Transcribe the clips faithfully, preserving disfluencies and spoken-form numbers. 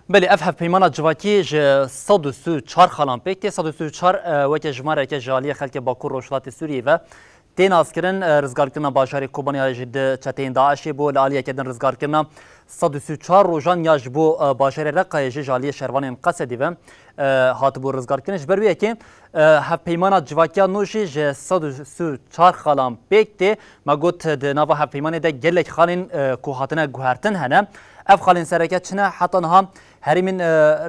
Belê, ev hevpeymana civakî ji sed û sî û çar xalan pêk tê. Sed û sî û çar, e, weke jimareke ji aliyê xelkê Bakur Rojhilatê Sûriyê ve tê naskirin. E, rizgarkirina bajarê Kobaniyayê jî di çeteyên DAIŞê bû. Li aliyeke din rizgarkirina sed û sî û çar rojan ya ji bo, e, bajarê Reqayê jî ji aliyê şervanên Qesedî ve, e, hatibû rizgarkirin. Ji ber wê yekê, e, hevpeymana civakiya nû jî ji sed û sî û çar xalan pêk tê. Me got, di nava hevpeymanê de gelek xalên, e, ku hatine guhertin hene. Ev xalên sereke çi ne? Heta niha herêmên, e,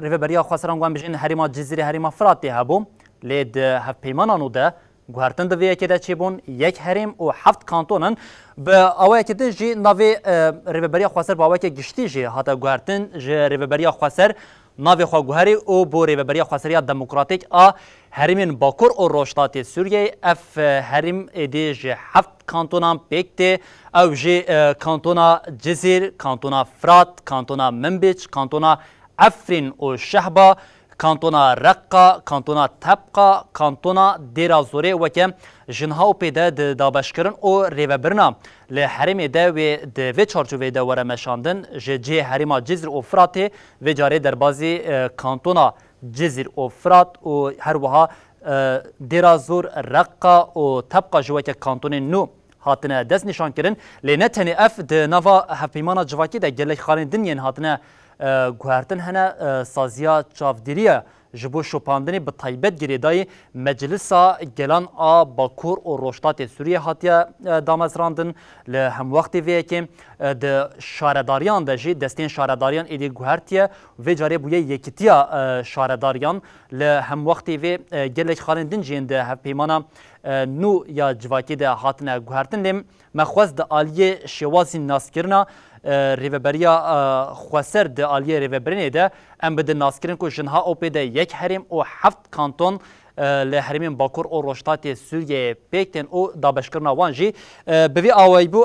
Rêveberiya Xweser an, em bijîn, herêma Cizîrê, herêma Firatê hebû. Lê di hevpeymana nû de guhertin di vê yekê de çêbûn, yek herêm û heft kanton in. Bi awayekî din jî navê, e, Rêveberiya Xweser bi awayekê giştî jî hate guhertin. Ji Rêveberiya Xweser navê xwe guherî û bo Rêveberiya Xweseriya Demokratîk a herêmên Bakur û Rojhilatê Sûriyeyê. Ev, e, herêm êdî ji heft kantonan pêk tê. Ew jî, e, kantona Cizîr, kantona Firat, kantona Minbic, kantona Efrîn û Şehba, kantona Reqqa, kantona Tebqa, kantona Dêra Zorê weke ji niha û pê de di dabeşkirin û rêvebirina li herêmê de wê di vê çarçoveyê de were meşandin. Ji cihê herêma Cizîr û Firatê vê carê derbazî, e, kantona Cizîr û Firat û her wiha, e, Dêra Zor, Reqqa û Tebqa jî weke kantonên nû hatine destnîşankirin. Lê ne tenê ev, di nava hevpeymana civakî de gelek xalên din yên hatine, e, guhertin hene. E, saziya çavdêriye ji bo şopandinê bi taybet girêdayî Meclisa Gelan a Bakur û Rojhilatê Sûriyê hatiye, e, damezrandin. Li hemwextê vê yekê, e, di şaredariyan de jî destên şaredariyan êdî guhertiye. Vê carê bûye yekîtiya, e, şaredariyan. Li hemwextê vê, e, gelek xalên din jî yên di hevpeymana, e, nû ya civakî de hatine guhertin. Lê me xwest di aliyê şêwazî naskirina, e, rêveberiya, e, xweser di aliyê rêvebirinê de em bidin naskirin ku ji niha û pê de yek herêm û heft kanton, e, li herêmên Bakur û Rojhilatê Sûriyeyê pêk tên û dabeşkirina wan jî, e, bi vî awayî bû.